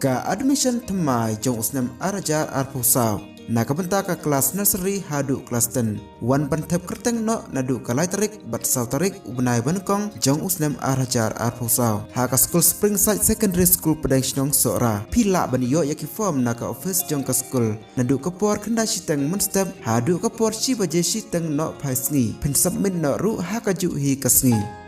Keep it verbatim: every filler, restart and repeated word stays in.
Ka admission thymmai jong u snem ar hajar arphew saw na ka bynta ka klas nursery haduh klas ten wan ban thep kyrteng noh naduh ka lai tarik bad saw tarik u bnai ba nyngkong jong u snem ar hajar arphew saw ha ka skul Springside Secondary School, Pdeng Shnong, Sohra. Phi lah ban ïoh ïa ki form na ka office jong ka skul naduh ka por khyndai shiteng mynstep haduh ka por shi baje shiteng nohphai sngi. Phin submit noh ruh ha kajuh hi ka sngi.